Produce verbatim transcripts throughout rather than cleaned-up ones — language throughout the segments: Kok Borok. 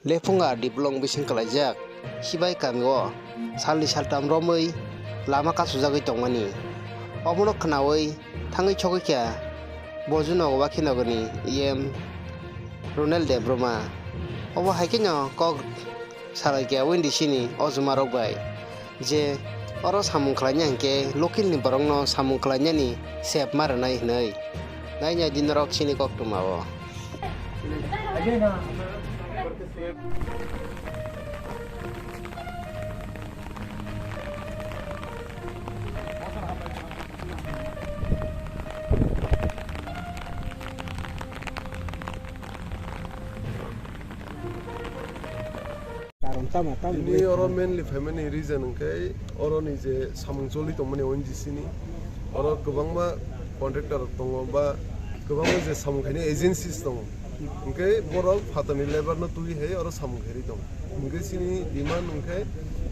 Lephunga Diplong bising kwlaijak Sibai kamio salni saltam romwi lama kasujagwi tongmani. Omono khnaui thangwi sogwi kha Bojuno Wakhinogorni E M Ronel Debbarma. Obo hai kheno kok salai kha Windisini ojumarok bai je oro samung khlaina hinkhe local ni borokno samung khlainani sep ma rwnai hinwi. Nainai di norok chini koktwmao. Karon tamo, tamo Tini oro mainly phaimani reason hwnkhe oro ni je samung choli tongmani O N G C ni, oro kwbangma contractor rok tongo ba kwbangma je samung khainai agencies tongo, hwnkhe borok phatarni labour no twi hai oro samung khairwi tongo. Hwnkhe chini demand hwnkhe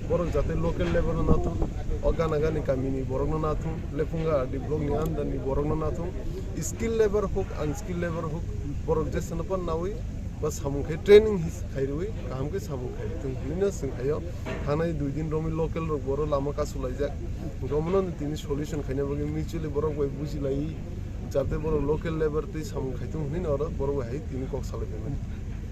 borok jate local labour no nathung, o gana gani kamini borok no nathung, Lephunga R D block ni under ni borok no nathung, skill labour huk, unskilled labour huk, borok jesano pan nawi ba samung khai training his khairwi kaham khe samung khai tong hinwi no chwng khaio. Thanai dui din romwi local rok boro lama kasulaijak, hwnkhe omono tini solution khaina bagwi mutually borok bai bujilai jate borok local labour tei samung khai tong hinwi no oro borok bai hai tini kok salai phaimani.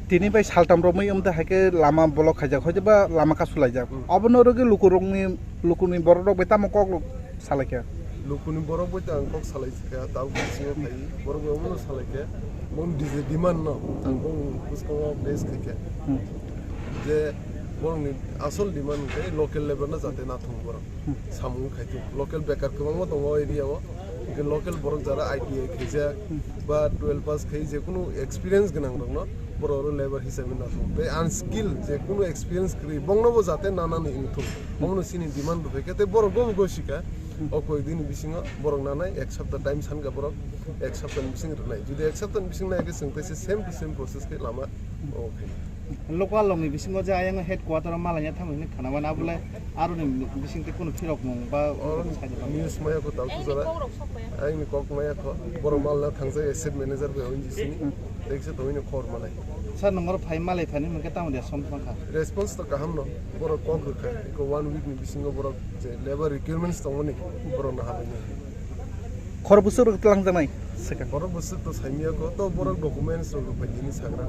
Tini bai saltam romwi wngte hai khe lama block khaijak hoi ba lama kasulaijak. Hmm. Obono rwgwi lukurokni, lukurokni borok rok bai tamo kok salai kha. Lukuni borok bai ta ang kok salai kha, tabuk bisingo phai, borok bai omono salai kha, bong D J demand no, ang bong bwskango face khai kha. Hmm. Je borokni asol demand hwnkhe local labour no jate nathung borok. Hmm. Samung khai thung. Local bekar kwbangma tongo o area o. Hwnkhe local borok jara I T I khaijak, hmm, ba twelve pass khai je kunu experience gwnang rokno borok oro labour hisabe nathung. Tei unskilled je kunu experience kwrwi bongno bo jate nanani wngthung. Omono chini demand rwkhe khe tei borok bo gosikha. O koyekdini bisingo borok nanai ek sapta time sankha borok, ek saptani bising rwnai. Jodi ek saptani bising nai khe chwng teisa same to same process khe lama o khai. Local rokni bisingo je ayang headquarter o malaina thangwi hinwi khana mano, abole aroni bising tei kunu phirok mung ba. Oro news maya ko tal tujala. Aini kok maya ko borok malna thangjak asset manager bai O N G C ni. Tekse to hino khor manai. Sir, nongor phai malai phani mungke tamo dia som thangkha. Response to kaham no. Borok kok rwkha. Iko one week ni bisingo borok je labour requirements tongmani borok no habai nai. Khor busuk rok tlang janai. Second. Borok busuk to saimia ko to borok documents rok rwpai dini sagra.